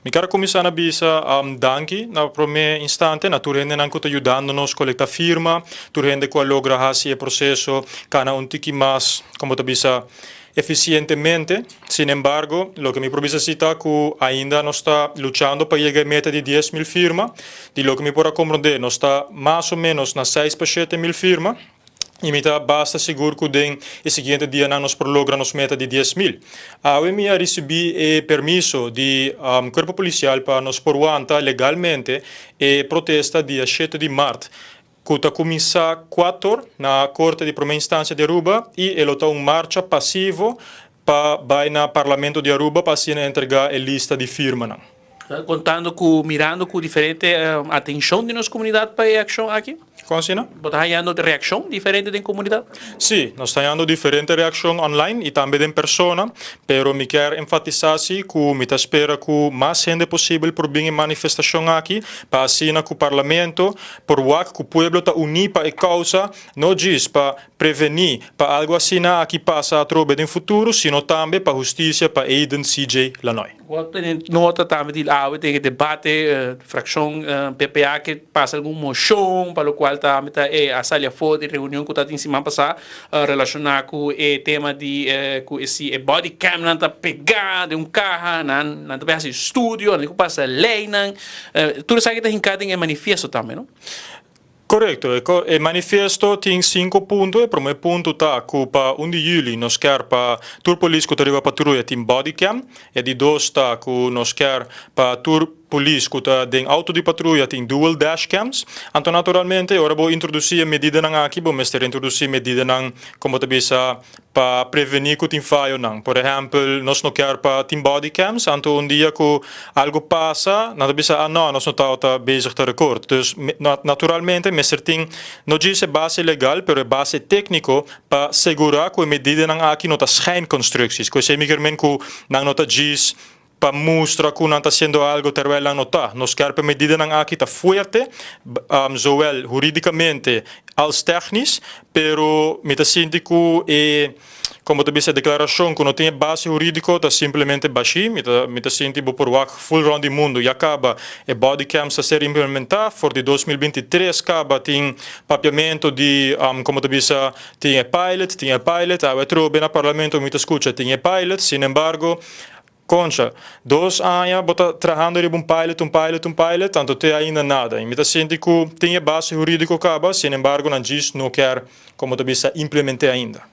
Mi kier cuminsa na bisa danki na prome instante na tur hendenan cu ta yudando nos colecta firma, tur hende cu a logra haci e proceso cana un tiki mas, como ta bisa, eficientemente. Sin embargo, loke mi por bisa si ta cu ainda nos ta luchando pa yega e meta di 10,000 firma. Di loke mi por a comprende, nos ta mas o menos na 6 pa 7 mil firma. Y mi ta basta sigur cu den e siguiente dianan nos por logra nos meta di 10,000. Awe mi a ricibi e permiso di Cuerpo Policial pa nos por wanta legalmente e protesta dia 7 di maart, cu ta cuminsa 4 na Corte di Prome Instancia di Aruba y e ta un marcha pasivo pa bay na Parlamento di Aruba pa asina entrega e lista di firma. Contando cu, mirando cu diferente atencion di nos comunidad pa e accion aki? Con asina? Bo ta hayando reaccion diferente di comunidad? Si, nos ta hayando diferente reaccion online y tambe den persona, pero mi kier enfatisa si cu mi ta spera cu mas hende posibel por bin e manifestacion aki, pa asina cu Parlamento, por wak cu pueblo ta uni pa e causa, no djis pa preveni pa algo asina aki pasa atrobe den futuro, sino tambe pa husticia pa Eiden CJ Lanoy. Nota tambe di awe tin debate, fraccion PPA cu pasa algun mocion, pa locual tambe ta a sali afo di reunion cu ta siman pasa relaciona cu e tema di cu si e body cam nan ta pega den un caha, nan ta haci estudio, nan pasa ley nan, tur esaki ta hinca den e manifiesto tambe, no? Correcto. E manifiesto tin cinco punto. E prome punto ta cu pa 1 di juli nos kier pa tur polis cu ta riba patruya tin bodycam. E di dos ta cu nos kier pa tur polis cu ta den auto di patruya tin dual dashcams. Anto, naturalmente, ora bo introduci medidanan aki, bo mester introduci medidanan, con ta bisa, pa preveni cu tin fayonan. Por ehempel, nos no kier pa tin bodycams, anto un dia cu algo pasa, nan ta bisa: "Ah no, nos no ta bezig ta record." Dus naturalmente, mester tin no djis base legal, pero base tecnico pa sigura cu e medidanan aki no ta schijnconstructies. Cu esey mi cu nan no ta djis pa mustra cu nan ta haciendo algo terwijl nan no ta. Nos kier pa medidanan aki ta fuerte, zowel juridicamente als technisch, pero mi ta sinti cu e, con ta bisa, declaracion cu no tin base juridico ta simplemente bashi. Mi ta sinti bo por wak full rond di mundo ya caba e bodycams a ser implementa for di 2023 caba tin papiamento di, con ta bisa, tin e pilot, tin e pilot, awe trobe na Parlamento mi ta scucha tin e pilot. Sin embargo, concha, 2 aña bo ta trahando riba un pilot, un pilot, un pilot, anto te ainda nada. Y mi ta sinti cu tin base juridico caba, sin embargo, nan djis no kier, con ta bisa, implementa ainda.